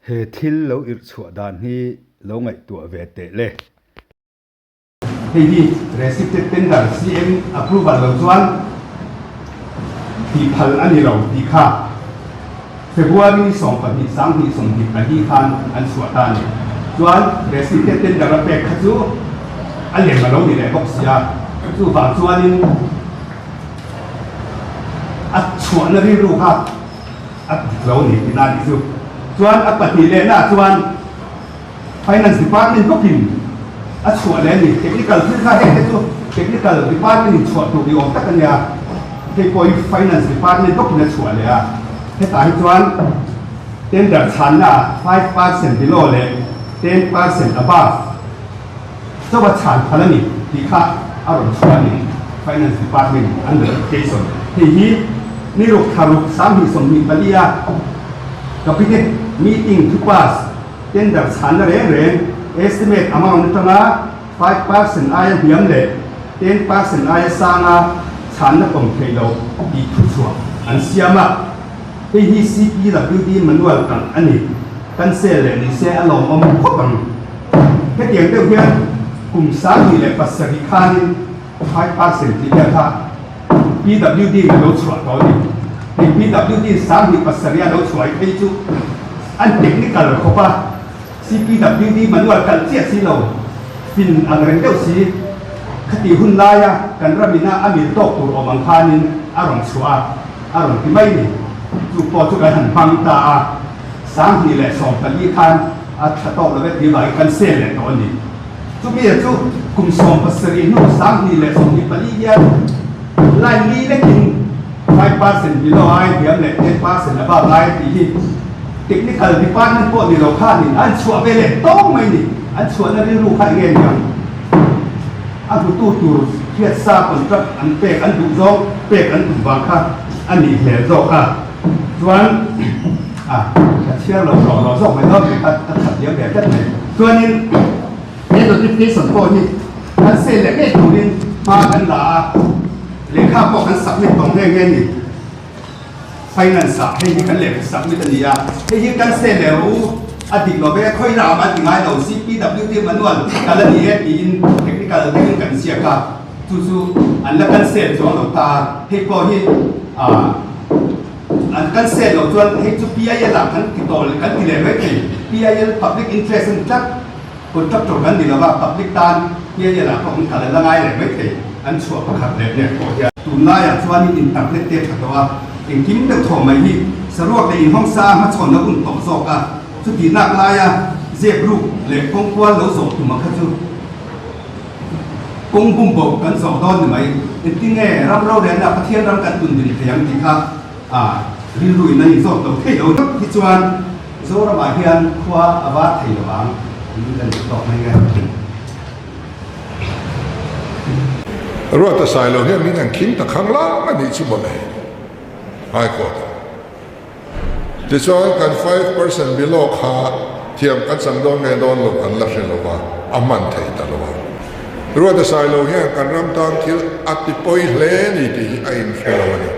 He thil lo irh chhuah dan hi lo ngaihtuah ve teh le. Hei hi Restricted Tender CM approval lo chuan tih phal a ni lo tih kha February ni 12 2024 khan an chhuah ta a ni. Chuan Restricted Tender a pek kha chu a lem a lo ni leh bawk si a, chuvang chuanin a chhuahna rilru kha a dik lo a ni tihna a nih chu. Chuan a pahnih lehnaah chuan Finance Department bawkin a chhuah leh a ni. Technical thil kha heng te chu Technical Department in chhuah tur ni awm tak a nia. Hei pawh hi Finance Department bawkin a chhuah leh a. Hetah hi chuan tender chhanna 5% below leh 10% above chauha chhan phal a ni tih kha a rawn chhuah a ni. Finance Department an notification. Hei hi ni ruk thla ruk 2024 a Cabinet meeting thu pass Tender chhanna reng reng estimate amount atanga 5% aia hniam leh 10% aia sanga chhanna pawm theih loh tih thuchhuah an siam a. Hei hi CPWD manual kalh a ni. Cancel leh ni se a lawmawm khawp ang. Hetiang deuh hian kum 2007 khanin 5% tih vel kha PWD in a lo chhuah tawh a ni. Hei PWD 2007 a lo chhuah hi phei chu an technical khawp a, CPWD manual kalh chiah si lo, fin ang reng deuh si. Khati hun laia kan ram ina a mil tawk tur awm ang khanin a rawn chhuah a, a rawn ti mai ni. Chu pawh chu kan han hmang ta a, 2014 khan a tha tawk lo e tih vangin kan sel leh tawh a ni. Chumi chu kum 17 hnu 2024 hian line li lekin 5% below ai hniam leh 10% above lai tih hi technical department pawh ni lo khanin an chhuah ve leh tawng mai ni. An chhuahna rilru kha enge niang? A hmutu tur hriat sa contract an pek an duh zawng pek an tum vang kha a nih hmel zawk a. Chuan a ka chhiar lo rawh rawh zawk mai dawn mai kha ka that diam ve tlat mai. Chuanin he notification pawh hi kan sel leh ngei turin hma kan la a, lehkha pawh kan submit tawng nghe nghe ni. Finance ah hei hi kan lehkha submit a ni a, hei hi kan sel leh rawh u, a dik lo ve, khawi ram a ti ngai lo, CPWD manual kal a ni e tiin technical deuhin kan ziak a. Chu chu an la cancel chuang lo ta a, hei pawh hi ah an cancel loh chuan hei chu PIL ah kan ti tawh kan ti leh mai thei, PIL public interest a ni tlat, contractor kan ni lova public tan PIL ah pawh kan kal a la ngai leh mai thei, an chhuah pakhat leh nek pawh hian. Tunlaiah chuanin internet te a tha tawh a, engkim deuh thaw mai hi saruak leh inhawngsa a hmachhawn a un tawh zawk a, chutih nak laia zep ruk leh kawngkual lo zawh tum a kha chu. Kawng bum bo kan zawh dawn ni mai. Engtin nge ram rorelna Pathian ram kan tun din thei ang tih kha a rilru in a inzawt lo thei lo tak hi chuan Zoramah hian khua a var thei lo ang tiin kan duh tawk mai nge. Ruata Sailo hian min an khing ta khang lang a nih chu mawle High Court ah. Tichuan kan 5% below kha thiam kan chang dawn nge dawn lo kan la hre lo va, a hman thei ta lo a. Ruata Sailo hian kan ram tan thil a ti pawi hle ni tih hi a inhre lo a ni.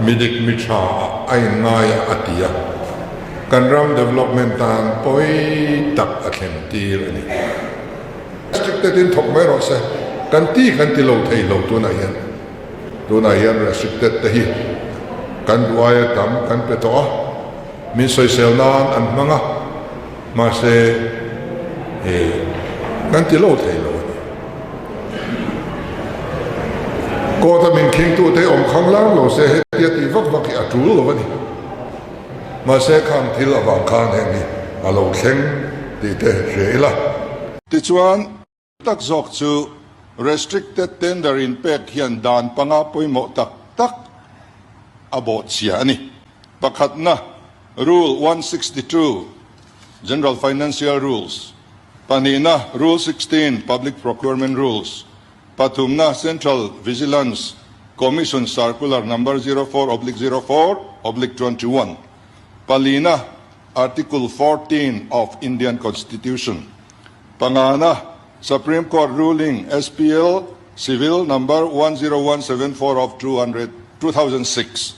Mi dik mi tha ah a inngai a a ti a, kan ram development tan pawi tak a thlen tir a ni. Restricted in thawk mai rawh se, kan ti kan ti lo thei lo tunah hian. Tunah hian restricted te hi kan duh aia tam kan pe tawh a, min sawisel nan an hmang a, mahse kan ti lo thei lo a ni. Court a min khingtu te awm khang lang lo se hetia tih vak vak hi a tul lo a ni. Mahse khang thil avang khan heng hi a lo thleng tih te hria ila. Tichuan. Tak zawk chu Restricted Tender inpek hian dan panga pawimawh tak tak a bawhchhia a ni. Pakhatna, Rule 162, General Financial Rules, Pahnihna, Rule 16, Public Procurement Rules, Pathumna, Central Vigilance Commission Circular Number 04/04/21, Palina, Article 14 of Indian Constitution. Pangana, Supreme Court ruling SPL Civil Number 10174 of 2006.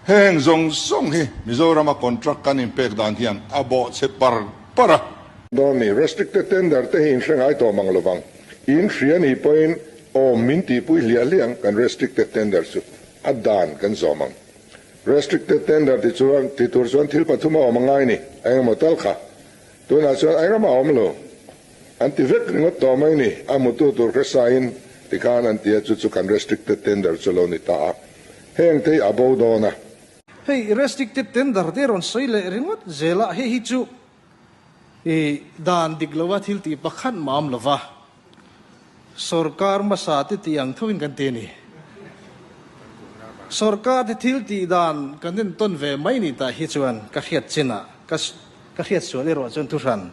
Heng zawng zawng hi Mizorama contract kan inpek dan hian a bawhchhe par par a. Dawn ni, restricted tender te hi inhre ngai tawh mang lovang. In hria nih pawhin awm min tihpui hliah hliah ang, kan restricted tender chu a dan kan zawm ang. Restricted tender ti chuan ti tur chuan thil pathum a awm a ngai ni, eng emaw tal kha. Tunah chuan eng ramah a awm lo. An ti vek ringawt tawh mai ni, a hmutu tur hre sain tikhan an ti a, chu chu kan restricted tender chu lo ni ta a, heng te hi a bo dawn a. Hei restricted tender te rawn sawi leh ringawt zel a, hei hi chu i dan dik lova thil tih pakhat mam lova sorkar hmasa te tih ang thovin kan ti a ni. Sorkar te thil tih dan kan entawn ve mai ni tah hi chuan ka hriat chinah ka ka hriat sual erawh chuan thuhran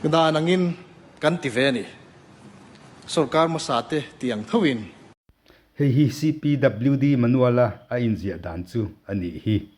dan angin kan ti ve a ni. Sorkar hmasa te tih ang thovin. Hei hi CPWD manual-a a inziah dan chu a nih hi.